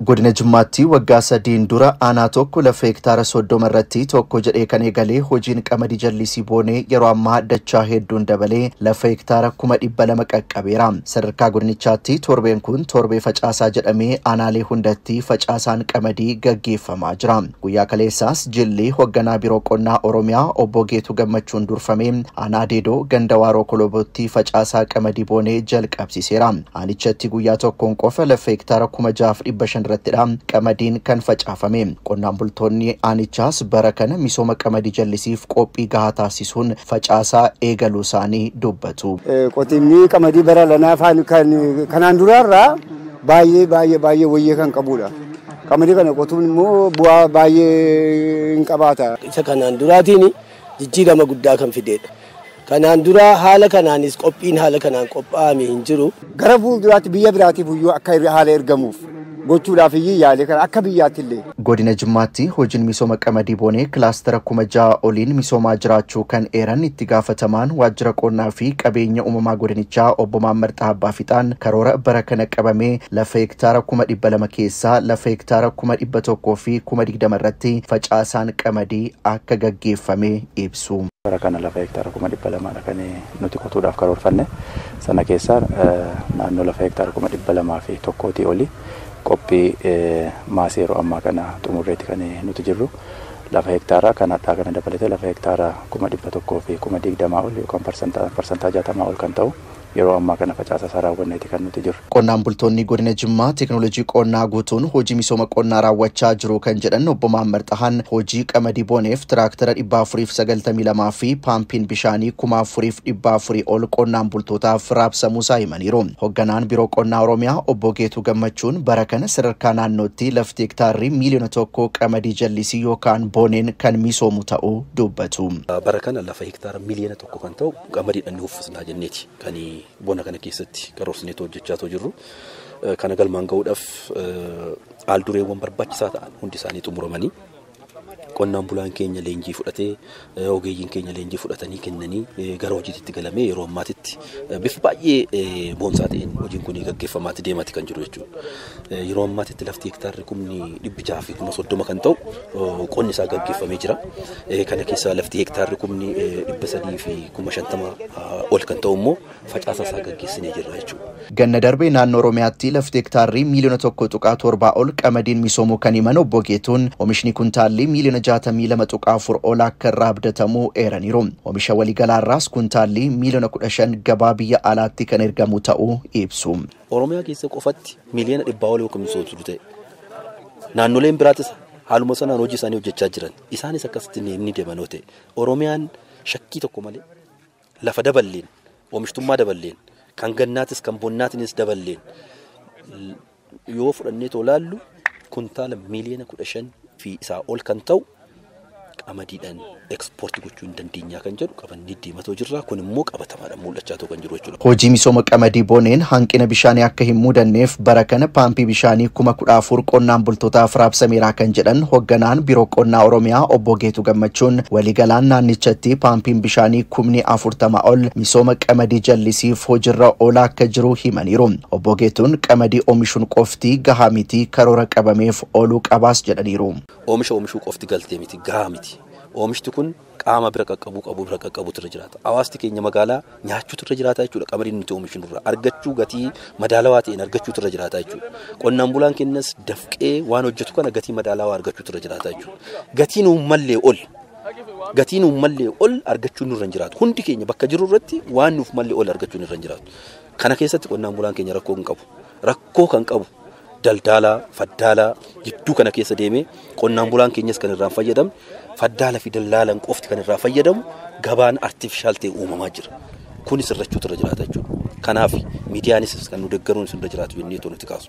Godina Jimmaatti waggaa 3 dura aanaa tokko lafa hektaara 30 irratti tokko jedhee kan eegalee hojiin qamadii jallisii boonee yeroo ammaa dachaa hedduun dabalee lafa hektaara 200,000 qaqqabeera. Sadarkaa godinichaatti torbeen kun torbee facaasaa jedhamee aanaalee hundatti facaasaan qamadii gaggeeffamaa jira. Guyyaa kaleessaas jilli hoogganaa biiroo qonnaa Oromiyaa obbo Geetuu Gammachuun durfamee aanaa Deedoo ganda Waaroo Kolobootti facaasaa qamadii boonee jalqabsiiseera. Aanichatti guyyaa tokkoon qofa lafa hektaara 6,500 irrattidha qamadiin kan facaafame. Qonnaan bultoonni aanichaas bara kana misooma qamadii jallisiif qophii gahaa taasisuun facaasaa eegaluu isaanii dubbatu. Qotiinni qamadii bara lanaa kanaan duraarraa baay'ee baay'ee baay'ee wayyee kan qabudha. Qamadii kana qotuun immoo bu'aa baay'ee hin qabaata. Isa kanaan duraatiin jijjiirama guddaa kan fidedha. Kanaan dura haala kanaanis qophiin haala kanaan qophaa'ame hin jiru. Gara fuulduraatti biyya biraatiif iyyuu akka haala ergamuuf gochuudhaaf iyyuu yaalee kana akka biyyaatti illee. Godina Jimmaatti hojiin misooma qamadii boonee kilaastara 6,000 oliin misoomaa jiraachuu kan eeran itti gaafatamaan waajjira qonnaa fi qabeenya uumamaa godinichaa obbo Maammar Xahabbaa Fixaan karoora bara kana qabamee lafa hektaara 200,000 keessaa lafa hektaara 120,020 irratti facaasaan qamadii akka gaggeeffame ibsu. Bara kana lafa hektaara 200,000 kan nuti qotuudhaaf karoorfanne sana keessaa naannoo lafa hektaara 201,000 oli qophii maasii yeroo ammaa kana xumurreetti kan nuti jirru lafa hektaara kan hadhaa kana dabalatee lafa hektaara 120,020 ol yookaan parsantaa 60 ol kan ta'u yeroo ammaa kana facaasa isaa raawwanneeti kan nuti jirru. Qonnaan bultoonni godina Jimmaa teekinooloojii qonnaa guutuun hojii misooma qonnaa raawwachaa jiru kan jedhan obbo Maammar Xahaan hojii qamadii booneef tiraaktara 492 fi paampiin bishaanii 4,400 ol qonnaan bultootaaf raabsamuu isaa himaniiru. Hoogganaan biiroo qonnaa Oromiyaa obbo Geetuu Gammachuun bara kana sadarkaa naannootti lafti hektaarri 1 million qamadii jallisii yookaan booneen kan misoomu ta'uu dubbatu. Bara kana lafa hektaara 1 million kan ta'u qamadiidhaan ni uffisnaa jenneeti kan bona kana keessatti karoorsineetu hojjechaa jirru. Kana galmaan ga'uudhaaf haaldureewwan barbaachisaa ta'an hundi isaanii xumuramanii qonnaan bulaan keenya leenjii fudhatee ogeeyyiin keenya leenjii fudhatanii kennanii gara hojiitti galamee yeroo ammaatitti bifa baay'ee boonsaa ta'een hojiin kun gaggeeffamaatti deemaatti kan jiru jechuudha. Yeroo ammaatitti lafti hektaarri 630,000 kan ta'u qonni isaa gaggeeffamee jira. Kana keessaa lafti hektaarri 350,000 ol kan ta'u immoo facaasa isaa gaggeessinee jirra jechuudha. Ganna darbee naannoo Oromiyaatti lafti hektaarri 1.7 million ol qamadiin misoomuu kan himan obbo Geetuun oomishni kuntaalli 62.4 million ol akka irraa abdatamu eeraniiru. Oomisha waliigalaarraas kuntaalli 15 million gabaa biyya alaatti kan ergamu ta'uu ibsu. Oromiyaa keessa qofatti 100 million ol yookiin misoomsu ta'e. Naannoleen biraatis haaluma sanaan hojii isaanii hojjechaa jiran. Isaanis akkasitti ni deeman yoo ta'e. Oromiyaan shakkii tokko malee lafa daballeen, oomishtummaa daballeen, kan gannaatis kan bonnaatinis daballeen yoo fudhannee tolaallu kuntaala 15 million fi isaa ol kan ta'u qamadiidhaan ekspoortii gochuu hin dandeenyaa kan jedhu qabannee deematoo jirra. Kun immoo qabatamaadhaan mul'achaa kan jiru jechuudha. Hojii misooma qamadii booneen hanqina bishaanii akka hin mudanneef bara kana paampii bishaanii 14,000 qonnaan bultootaaf raabsameera kan jedhan hoogganaan biiroo qonnaa Oromiyaa obbo Geetuu Gammachuun waliigalaan naannichatti paampiin bishaanii 40,000 ol misooma qamadii jallisiif hojiirra oolaa akka jiru himaniiru. Obbo Geetuun qamadii oomishuun qofti gahaa miti, karoora qabameef ooluu qabaas jedhaniiru. Oomisha oomishuu qofti galtee miti, gahaa miti. Oomishti kun qaama bira qaqqabuu qabu bira qaqqabuutu irra jiraata. Hawaasni keenya magaalaa nyaachuutu irra jiraata jechuudha. Qamadiin nuti oomishnu irraa argachuu gatii madaalawaa ta'een argachuutu irra jiraata jechuudha. Qonnaan bulaan keenyas dafqee waan hojjetu kana gatii madaalawaa argachuutu irra jiraata jechuudha. Gatii nuun mallee ol gatii nuun mallee ol argachuun nurra hin jiraatu. Hundi keenya bakka jiru irratti waan nuuf mallee ol argachuun irra hin jiraatu. Kana keessatti qonnaan bulaan keenya rakkoo hin qabu. Rakkoo kan qabu daldalaa, faddaalaa jidduu kana keessa deemee qonnaan bulaan keenyas kan irraa fayyadamu, faddaala fi daldaalaan qofti kan irraa fayyadamu gabaan artificial ta'e uumamaa jira. Kunis sirrachuutu irra jiraata jechuudha. Kanaaf miidiyaanis kan nu deeggaruun irra jiraatu jennee nuti kaasu.